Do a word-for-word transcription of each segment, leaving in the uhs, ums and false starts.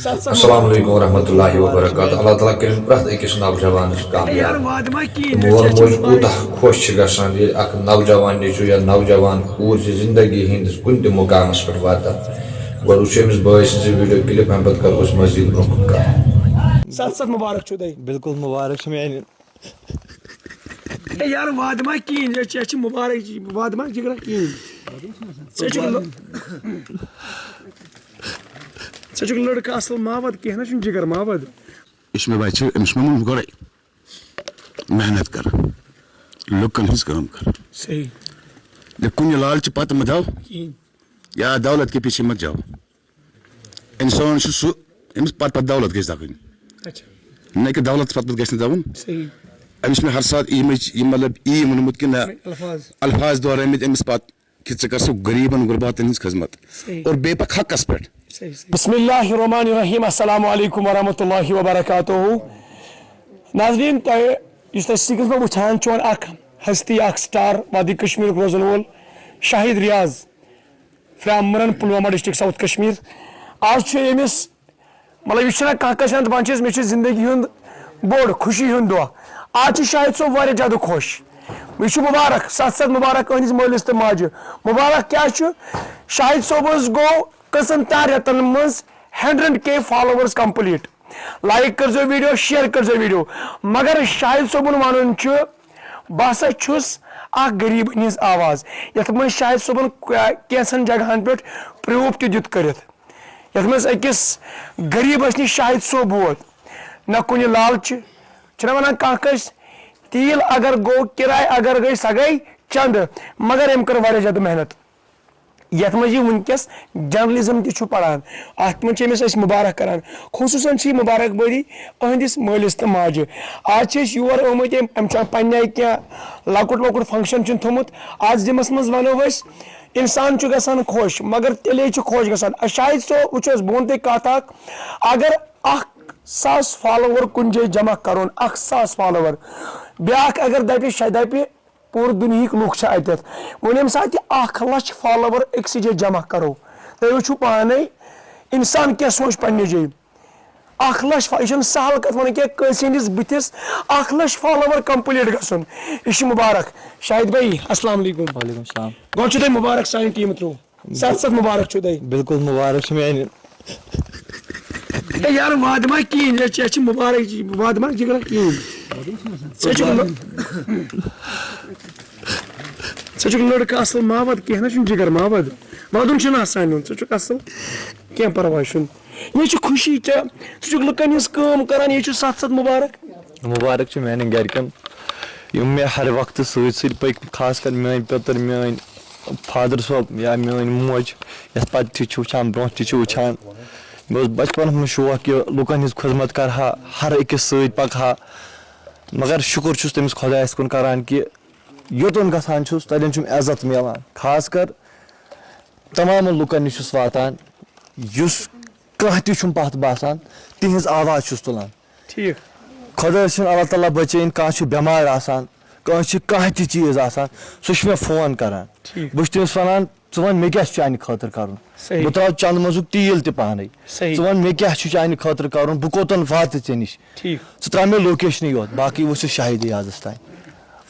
السلام علیکم ورحمۃ اللہ وبرکاتہ۔ اللہ تعالیٰ کٔرِنۍ پرٛٮ۪تھ أکِس نوجوانَس کامیاب۔ مول موج کوٗتاہ خۄش چھِ گژھان، ییٚلہِ اکھ نوجوان نیٚچوٗ یا نوجوان کوٗر چھِ زندگی ہٕنٛدِس کُنہِ تہِ مُقامَس پٮ۪ٹھ واتان۔ گۄڈٕ وٕچھو أمِس بٲے سٕنٛز یہِ video clip، اَمہِ پَتہٕ کَرو أسۍ مزید برونٛہہ کُن کَتھ۔ ستھ ستھ مبارک چھُو تۄہہِ۔ بالکل مبارک چھُ میانہِ۔ ہے یار، وادٕ ما کِہیٖنۍ، یہِ چھِ، یہِ چھِ مبارک جی، وادٕ ما جِگرا کِہیٖنۍ۔ ژےٚ چھُکھ لٔ-، ژےٚ چھُکھ لٔڑکہٕ اصل، ما وَد کینٛہہ، نہ چھُنہٕ جِگر ما وَد۔ یہِ چھُ مےٚ بچہِ، أمِس چھُ مےٚ ووٚنمُت گۄڈَے، محنت کر، لُکن ہٕنٛز کٲم کر۔ صحیح۔ یہِ کُنہِ لالچہِ پتہٕ مہ دو، کِہیٖنۍ۔ یا دولت کے پیچھے مت جاؤ۔ انسان چھُ سُہ، أمِس پتہٕ پتہٕ دولت گژھِ دَکٕنۍ۔ اچھا۔ نہ کہِ دولت پتہٕ پتہٕ گژھِ نہٕ دَوُن۔ صحیح۔ أمِس چھُ مےٚ ہر ساتہٕ یِمٕے چ-، یہِ مطلب یی ووٚنمُت کہِ نہ، الفاظ۔ الفاظ دورٲومٕتۍ أمِس پتہٕ کہِ ژٕ کر سا غریٖبن غرباتن ہٕنٛز خدمت۔ صحیح۔ اور بیٚیہِ پکھ حقس پٮ۪ٹھ۔ صحیح، صحیح۔ بسم اللہ الرحمن الرحیم، السلام علیکم ورحمۃ اللہ وبرکاتہ۔ ناظرین، تۄہہِ یُس تۄہہِ سِکرینس پٮ۪ٹھ وٕچھان چھِو، اکھ ہستی، اکھ star، وادی کشمیرُک روزن وول Shahid Riyaz, from Murran, Pulwama district, south Kashmir. آز چھُ أمِس، مطلب، یہِ چھُنہ کانٛہہ کٲنٛسہِ ہُنٛد دپان چھِ أسۍ، مےٚ چھُ زندگی ہُنٛد بوٚڑ خوشی ہُنٛد دۄہ۔ آز چھُ شاہد صٲب واریاہ زیادٕ خۄش۔ یہِ چھُ مبارک، ستھ ستھ مبارک أہنٛدِس مٲلِس تہٕ ماجہِ۔ مبارک کیٛاہ چھُ؟ شاہد صٲبس گوٚو کٔژن تام رٮ۪تن منٛز hundred K followers complete۔ Like کٔرزیو video، share کٔرزیو video۔ مگر شاہد صٲبُن ونُن چھُ، بہٕ ہسا چھُس اکھ غریٖبن ہٕنٛز آواز۔ یتھ منٛز شاہد صٲبُن کینٛژن جگہن پٮ۪ٹھ proof تہِ دیُت کٔرِتھ، یتھ منٛز أکِس غریٖبس نِش شاہد صٲب ووت، نہ کُنہِ لالچہِ، چھِنہ ونان کانٛہہ کٲنٛسہِ، تیٖل اگر گوٚو، کِراے اگر گٔے، سۄ گٔے چندٕ، مگر أمۍ کٔر واریاہ زیادٕ محنت۔ یتھ منٛز یہِ وٕنکیٚس journalism تہِ چھُ پران، اتھ منٛز چھِ أمِس أسۍ مبارک کران، خصوٗصن چھِ یہِ مبارک بٲدی أہنٛدِس مٲلِس تہٕ ماجہِ۔ آز چھِ أسۍ یور آمٕتۍ، أمۍ، أمۍ چھُ پننہِ آیہِ کینٛہہ لۄکُٹ لۄکُٹ function چھُن تھوٚمُت۔ اتھ ضمنس منٛز ونو أسۍ، انسان چھُ گژھان خۄش، مگر تیٚلے چھُ خۄش گژھان۔ شاہد صٲب، وٕچھو أسۍ، بہٕ وَنہٕ تۄہہِ کتھ اکھ، اگر اکھ ساس follower کُنہِ جایہِ جمع کرُن، اکھ ساس follower، بیٛاکھ اگر دپہِ، شاید دپہِ، پوٗرٕ دُنیہٕکۍ لُکھ چھِ اتٮ۪تھ۔ وۄنۍ ییٚمہِ ساتہٕ یہِ اکھ لچھ follower أکسٕے جایہِ جمع کرو، تُہۍ وٕچھِو پانے، انسان کیٛاہ سونٛچہِ پننہِ جایہِ۔ اکھ لچھ فا-، یہِ چھُنہٕ سہل کتھ ونٕنۍ کینٛہہ، کٲنٛسہِ ہٕنٛدِس بٕتھِس اکھ لچھ follower complete گژھُن۔ یہِ چھُ مبارک۔ شاہد بھائی، السلام علیکم۔ وعلیکم السلام۔ گۄڈٕ چھُ تۄہہِ مبارک سانہِ team through۔ ستھ ستھ مبارک چھُو تۄہہِ۔ بالکل مبارک چھُ میانہِ۔ ہے یار، وادٕ ما کِہیٖنۍ، یہِ چھِ، یہِ چھِ مبارک جی، وادٕ ما جِگرا کِہیٖنۍ۔ ژےٚ چھُکھ لٔ-، ژےٚ چھُکھ لٔڑکہٕ اصل، ما وَد کینٛہہ، نہ چھُنہٕ جِگر ما وَد۔ وَدُن چھُنہٕ آسان نیُن، ژٕ چھُکھ اصل، کینٛہہ پرواے چھُنہٕ۔ یہِ چھِ خوشی ژےٚ، ژٕ چھُکھ لُکن ہٕنٛز کٲم کران، یہِ چھُ ستھ ستھ مبارک۔ مبارک چھُ میانٮ۪ن گرِکٮ۪ن، یِم مےٚ ہر وقتہٕ سۭتۍ سۭتۍ پٔکۍ، خاص کر میٲنۍ پیٚتٕر، میٲنۍ فادر صٲب یا میٲنۍ موج، یَتھ پَتہٕ تہِ چھِ وٕچھان، برونٛہہ تہِ چھِ وٕچھان۔ مےٚ اوس بچپنَس منٛز شوق کہِ لُکَن ہِنٛز خدمت کَرٕ ہا، ہر أکِس سۭتۍ پَکہٕ ہا۔ مگر شُکُر چھُس تٔمِس خۄدایَس کُن کَران کہِ یوٚتَن گژھان چھُس، تَتٮ۪ن چھُم عزت مِلان۔ خاص کر تمامَن لُکَن نِش چھُس واتان، یُس کانٛہہ تہِ چھُم پَتھ باسان، تِہِنٛز آواز چھُس تُلان۔ ٹھیٖک۔ خۄدا سٕنٛد، اللہ تعالیٰ بچٲیِن، کانٛہہ چھُ بٮ۪مار آسان، کٲنٛسہِ چھُ کانٛہہ تہِ چیٖز آسان، سُہ چھُ مےٚ فون کران۔ ٹھیٖک۔ بہٕ چھُس تٔمِس وَنان، "ژٕ وَن مےٚ کیٛاہ چھُ چانہِ خٲطرٕ کَرُن؟" صحیح۔ بہٕ ترٛاوٕ چنٛدٕ منٛزُک تیٖل تہِ پانَے۔ صحیح۔ "ژٕ وَن مےٚ کیٛاہ چھُ چانہِ خٲطرٕ کَرُن، بہٕ کوٚتَن واتہٕ ژےٚ نِش؟ ٹھیٖک۔ ژٕ ترٛاو مےٚ location یوت، باقٕے وٕچھ ژٕ شاہدِ یازَس تام۔"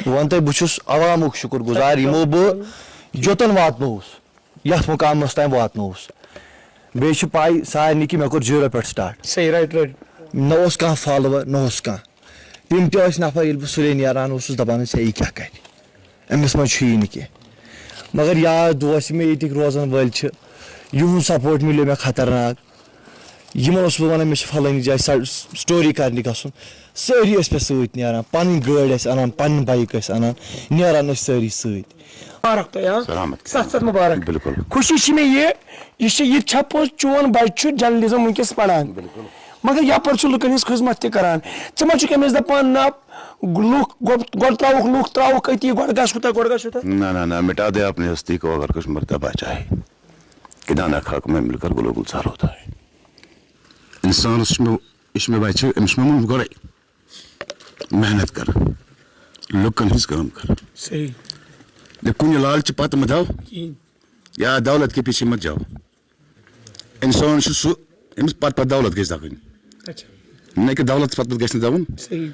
بہٕ وَنہٕ تۄہہِ، بہٕ چھُس عوامُک شُکُر گُزار، یِمو بہٕ یوٚتَن واتنووُس۔ یَتھ مُقامَس تام واتنووُس۔ بیٚیہِ چھِ پَے سارنٕے کہِ مےٚ کوٚر zero پٮ۪ٹھ start۔ صحیح، right، right۔ نہ اوس کانٛہہ follower، نہ اوس کانٛہہ۔ تِم تہِ ٲسۍ نفر، ییٚلہِ بہٕ سُلے نیران اوسُس، دَپان ٲسۍ، "ہے، یہِ کیٛاہ کَرِ؟ أمِس منٛز چھُیی نہٕ کینٛہہ۔" مگر یار دوس یِم مےٚ ییٚتِکۍ روزَن وٲلۍ چھِ، یِہُنٛد support مِلیو مےٚ خطرناک۔ یِمَن اوسُس بہٕ وَنان، "مےٚ چھِ فلٲنی جایہِ سا-، story کَرنہِ گژھُن۔" سٲری ٲسۍ مےٚ سۭتۍ نیران، پَنٕنۍ گٲڑۍ ٲسۍ اَنان، پَنٕنۍ bike ٲسۍ اَنان، نیران ٲسۍ سٲری سۭتۍ۔ مبارک تۄہہِ، ہاں؟ سلامت۔ ستھ ستھ مبارک۔ بالکل۔ خوشی چھِ مےٚ یہِ، یہِ چھِ، یہِ تہِ چھا پوٚز، چون بچہِ چھُ journalism وٕنکیٚس پران۔ بالکل۔ مگر یپٲرۍ چھُ لُکن ہٕنٛز خدمت تہِ کران۔ ژٕ ما چھُکھ أمِس دپان، نہ، لُکھ گۄڈٕ، گۄڈٕ ترٛاوُکھ، لُکھ ترٛاوُکھ أتی، گۄڈٕ گژھ ہُتہ، گۄڈٕ گژھ ہُتہ؟ نہ، نہ، نہ، مٹا دے اپنے ہستی کو، اگر کچھ مرتبہ چاہے۔ کدانہ خاک میں مل کر گلو گلزار ہوتا ہے۔ انسانس چھُ مےٚ، یہِ چھُ مےٚ بچہِ، أمِس چھُ مےٚ ووٚنمُت گۄڈے۔ محنت کر، لُکن ہٕنٛز کٲم کر۔ صحیح۔ نہ کُنہِ لالچہِ پتہٕ مہ دو، کِہیٖنۍ۔ یا دولت کے پیچھے مت جاؤ۔ انسان چھُ سُہ، أمِس پتہٕ پتہٕ دولت گژھِ دَکٕنۍ۔ اچھا۔ نہ کہِ دولت پتہٕ پتہٕ گژھِ نہٕ دَوُن۔ صحیح۔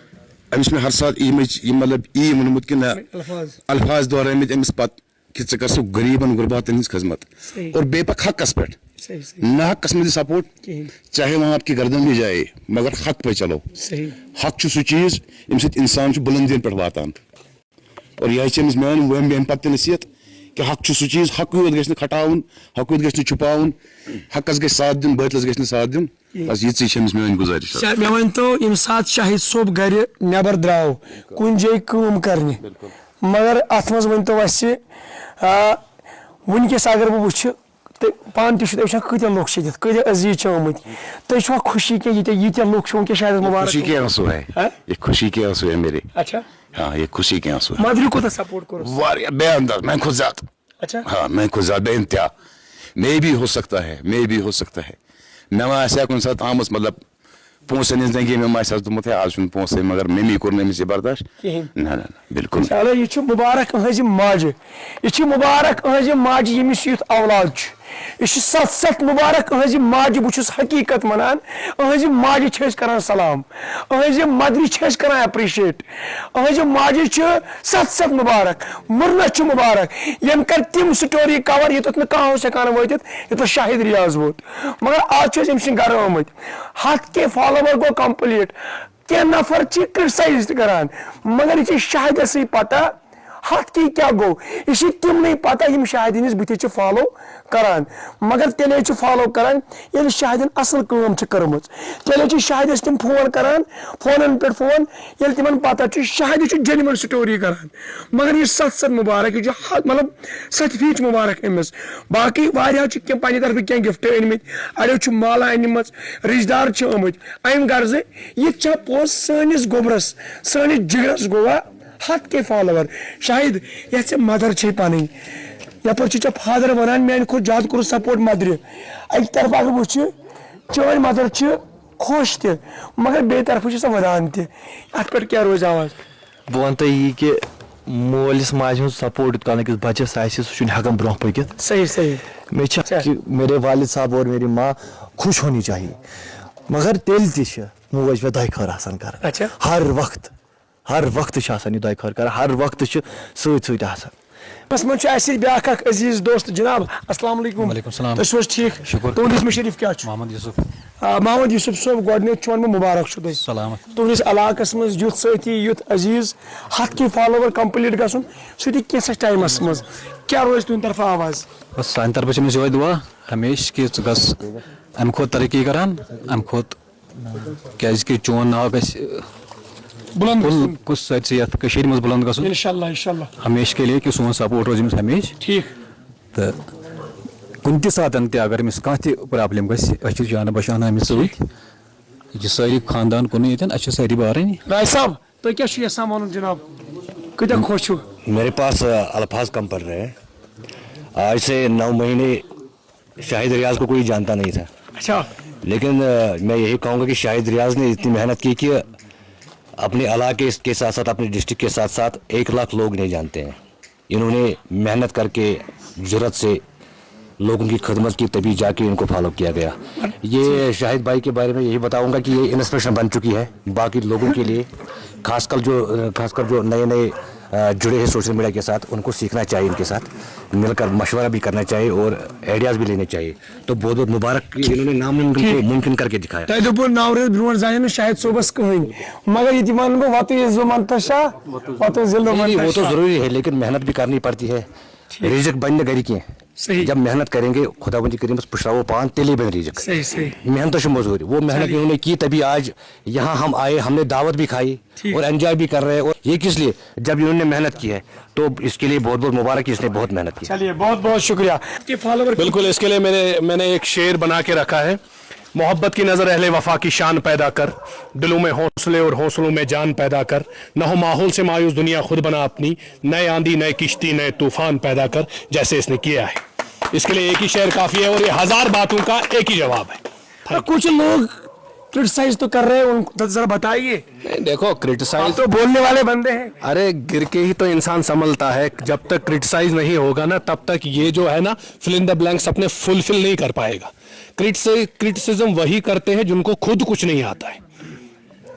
أمِس چھِ مےٚ ہر ساتہٕ یِمٕے یہِ مطلب یی ووٚنمُت کہِ نہ، الفاظ۔ الفاظ دۄہرٲومٕتۍ أمِس پتہٕ کہِ ژٕ کر سا غریٖبن غرباتن ہٕنٛز خدمت۔ صحیح۔ اور بیٚیہِ پکھ حقس پٮ۪ٹھ۔ صحیح صحیح۔ نہ حقس منٛز دِ سپورٹ۔ کِہیٖنۍ۔ چاہے وہاں آپ کی گردن بھی جائے، مگر حق پہ چلو۔ صحیح۔ حق چھُ سُہ چیٖز ییٚمہِ سۭتۍ انسان چھُ بلندین پٮ۪ٹھ واتان۔ اور یہِ چھِ أمِس میٲنۍ وۄنۍ میٲنۍ پتہٕ تہِ نصیحت کہِ حق چھُ سُہ چیٖز، حقٕے یوت گژھِ نہٕ کھٹاوُن، حقٕے یوت گژھِ نہٕ چھُپاوُن، حقس گژھِ ساتھ دیُن، بٲطلس گژھِ نہٕ ساتھ دیُن۔ بس یِژٕے چھِ أمِس میٲنۍ گُزٲرِش حظ۔ شا-، مےٚ ؤنۍ تو، ییٚمہِ ساتہٕ شاہد صٲب گرِ نٮ۪بر درٛاو کُنہِ جایہِ کٲم کرنہِ، مگر اتھ منٛز ؤنۍ تو اسہِ، آ، وٕنکیٚس اگر بہٕ وٕچھٕ، تہٕ پانہٕ تہِ چھُ تُہۍ وٕچھان کۭتیاہ لُکھ چھِ ییٚتہِ، کۭتیاہ عزیٖز چھِ آمٕتۍ، تُہۍ چھِوا خوشی کینٛہہ ییٖتیاہ ییٖتیاہ لُکھ چھِ وٕنکیٚس شاہدس مُبارک؟ खुशी के आंसू है। हाँ? ये खुशी के आंसू है मेरे। اچھا۔ हाँ, ये खुशी के आंसू है। مدرِ کوٗتاہ سپورٹ کوٚرُس؟ واریاہ بے انداز، میں خود زیادہ۔ اچھا۔ हाँ, मैं खुद زیادہ بے انتہا۔ میں بھی ہو सकتا ہے، میں بھی ہو सकता ہے۔ مےٚ ما آسہِ ہا کُنہِ ساتہٕ آمٕژ، مطلب، پونٛسَن ہِنٛز تنگی، مےٚ ما آسہِ ہا دوٚپمُت ہے آز چھُنہٕ پونٛسَے، مگر ممی کوٚر نہٕ أمِس یہِ برداش۔ کِہیٖنۍ۔ نہ نہ نہ، بالکل۔ چلو، یہِ چھُ مُبارک أہٕنٛزِ ماجہِ، یہِ چھِ مُبارک أہٕنٛزِ ماجہِ ییٚمِس یُتھ اولاد چھُ۔ یہِ چھُ سَتھ سَتھ مُبارک أہٕنٛزِ ماجہِ، بہٕ چھُس حقیٖقت وَنان، أہٕنٛزِ ماجہِ چھِ أسۍ کَران سلام، أہٕنٛزِ مدرِ چھِ أسۍ کَران اپریشیٹ، أہٕنٛزِ ماجہِ چھِ سَتھ سَتھ مُبارک، مُرنَس چھُ مُبارک۔ ییٚمۍ کَرِ تِم سٹوری کَوَر یوٚتَتھ نہٕ کانٛہہ اوس ہٮ۪کان وٲتِتھ، یوٚتَتھ شاہد ریاض ووت، مگر آز چھِ أسۍ أمۍ سٕنٛدۍ گَرٕ آمٕتۍ۔ ہَتھ کے فالوور گوٚو کمپلیٖٹ۔ کینٛہہ نفر چھِ کرٹسائز تہِ کران، مگر یہِ چھِ شاہدَسٕے پتہ ہَتھ کے کیٛاہ گوٚو۔ یہِ چھِ تِمنٕے پتہ یِم شاہدِ ہِنٛدِس بٕتھِ چھِ فالو کران، مگر تیٚلے چھِ فالو کران ییٚلہِ شاہدَن اصل کٲم چھِ کٔرمٕژ۔ تیٚلے چھِ شاہدَس تِم فون کران، فونن پٮ۪ٹھ فون، ییٚلہِ تِمن پتہ چھُ شاہدِ چھُ جینوَن سٹوری کران۔ مگر یہِ چھِ سَتھ سَتھ مُبارک، یہِ چھُ حق، مطلب، سَتہِ پھیٖرۍ چھِ مُبارک أمِس۔ باقٕے واریاہو چھِ کینٛہہ پننہِ طرفہٕ کینٛہہ گفٹ أنۍ مٕتۍ، اڑیو چھُ مالہٕ انِمژٕ، رشتہٕ دار چھِ آمٕتۍ۔ امہِ غرضہٕ یہِ تہِ چھا پوٚز سٲنِس گوٚبرس، سٲنِس جگرس گوٚوا ہتھ کے فالوور؟ شاید یۄس ژےٚ مدر چھے پنٕنۍ، یپٲرۍ چھُ ژےٚ فادر ونان میانہِ کھۄتہٕ زیادٕ کوٚرُتھ سپورٹ مدرِ۔ اکہِ طرفہٕ اگر وٕچھِ، چٲنۍ مدر چھِ خۄش تہِ، مگر بیٚیہِ طرفہٕ چھِ سۄ ودان تہِ۔ اتھ پٮ۪ٹھ کیٛاہ روزِ آواز؟ بہٕ وَنہٕ تۄہہِ یی کہِ مٲلِس ماجہِ ہُنٛد سپورٹ یوٗت کال نہٕ أکِس بَچَس آسہِ، سُہ چھُنہٕ ہٮ۪کان برونٛہہ پٔکِتھ۔ صحیح صحیح۔ مےٚ چھِ اچھا۔ کہ میرے والد صاحب اور میری ماں خوش ہونی چاہیے، مگر تیٚلہِ تہِ چھِ موج مےٚ دۄیہِ خٲر آسان کران۔ اچھا۔ ہر وقت، ہر وقت چھِ آسان یہِ دۄیہِ خٲر کران، ہر وقت چھِ سۭتۍ سۭتۍ آسان۔ بس منٛز چھُ اَسہِ سۭتۍ بیٛاکھ اکھ عزیٖز دوست جناب۔ السلام علیکم۔ وعلیکم السلام۔ تُہۍ چھِو حظ ٹھیٖک؟ شُکُر۔ تُہُنٛد اسمِ شریٖف کیٛاہ چھُ؟ محمد یوسف۔ آ، محمد یوسف صٲب، گۄڈٕنیُک چھُ وَنہٕ بہٕ مُبارک چھُ تۄہہِ۔ سلامت۔ تُہٕنٛدِس علاقس منٛز یُتھ سٲتھی، یُتھ عزیٖز، ہَتھ کے فالوور کمپلیٖٹ گژھُن، سُہ تہِ کینٛژھس ٹایمس منٛز۔ کیٛاہ روزِ تُہٕنٛدِ طرفہٕ آواز؟ بس سانہِ طرفہٕ چھِ أمِس یِہوٚے دُعا ہمیشہِ کہِ ژٕ گژھ اَمہِ کھۄتہٕ ترقی کران، اَمہِ کھۄتہٕ، کیازِ کہِ چون ناو گژھِ بُلند کُل گژھُن۔ کُس سٲرسٕے یَتھ کٔشیٖرِ منٛز بُلند گژھُن۔ انشاءاللہ، انشاءاللہ۔ ہمیشہِ کے لیے کہِ سون سپورٹ روزِ أمِس ہمیشہِ۔ ٹھیٖک۔ تہٕ کُنہِ تہِ ساتہٕ تہِ اگر أمِس کانٛہہ تہِ پرابلم گژھِ، أسۍ چھِ جانہٕ بچانہٕ أمِس سۭتۍ۔ یہِ چھِ سٲری خاندان کُنُے ییٚتٮ۪ن، اَسہِ چھِ سٲری بارٕنۍ۔ راج صاحب، تُہۍ کیٛاہ چھِو یژھان وَنُن جناب؟ کۭتیٛاہ خۄش چھِو؟ मेरे पास अ, अल्फाज कम पड़ रहे हैं। आज से नौ महीने शाहिद रियाज को कोई जानता नहीं था, اچھا۔ लेकिन अ, मैं यही कहूँगा कि शाहिद रियाज ने इतनी मेहनत की कि अपने इलाके के साथ साथ, अपने डिस्ट्रिक्ट के साथ साथ एक लाख लोग नहीं जानते हैं। इन्होंने मेहनत करके, जुर्रत से लोगों की खिदमत की, तभी जाके इनको फॉलो किया गया। ये शाहिद भाई के बारे में यही बताऊंगा कि ये इंस्पिरेशन बन चुकी है बाकी लोगों के लिए, खासकर जो खासकर जो नए नए अ, जुड़े हैं सोशल मीडिया के साथ, उनको सीखना चाहिए, इनके साथ मिलकर मशवरा भी करना चाहिए और आइडियाज़ भी लेने चाहिए। तो बहुत बहुत मुबारक कि इन्होंने नामुमकिन को मुमकिन करके दिखाया। تۄہہِ دوٚپوُ نَو رٮ۪تھ برونٛٹھ زانہِ نہٕ شاہد صٲبَس کٕہٕنۍ، مگر یہِ تہِ وَنہٕ بہٕ وَتُے زُمَن تہٕ شاہ، وَتُے ذِلہٕ नहीं, وَمَن नहीं, تہٕ वो तो شاہ۔ ज़रूरी है, लेकिन मेहनत भी करनी पड़ती है। रिजिक बन गरी की। صحیح۔ जब मेहनत करेंगे, खुदावंदी करीम पुछरावो पान तेली बन रिजिक। صحیح، صحیح۔ मेहनत तो मजदूरी, वो मेहनत चलिए। इन्होंने की, तभी आज यहाँ हम आए, हमने दावत भी खाई ठीक। और एंजॉय भी कर रहे हैं। और ये किस लिए? जब इन्होंने मेहनत की है, तो इसके लिए बहुत बहुत मुबारक कि इसने बहुत मेहनत की। چلیے، بہت بہت شکریہ۔ کہ فالوور बिल्कुल, इसके लिए मैंने मैंने एक शेर बना के रखा है। मोहब्बत की नज़र अहले वफा की शान पैदा कर, दिलों में हौसले और हौसलों में जान पैदा कर, न हो माहौल से मायूस दुनिया खुद बना अपनी, नए आंधी नए किश्ती नए तूफान पैदा कर, जैसे इसने किया है। इसके लिए एक ही शेर काफ़ी है और ये हज़ार बातों का एक ही जवाब है। کچھ لوگ क्रिटिसाइज तो कर रहे हैं उनको, तो जरा बताइए। नहीं, देखो, क्रिटिसाइज तो बोलने वाले बंदे हैं। अरे, गिर के ही तो इंसान संभलता है। जब तक क्रिटिसाइज नहीं होगा ना, तब तक ये जो है ना, फिल इन द ब्लैंक्स अपने फुलफिल नहीं कर पाएगा। क्रिटिस क्रिटिसिज्म वही करते हैं जिनको खुद कुछ नहीं आता है।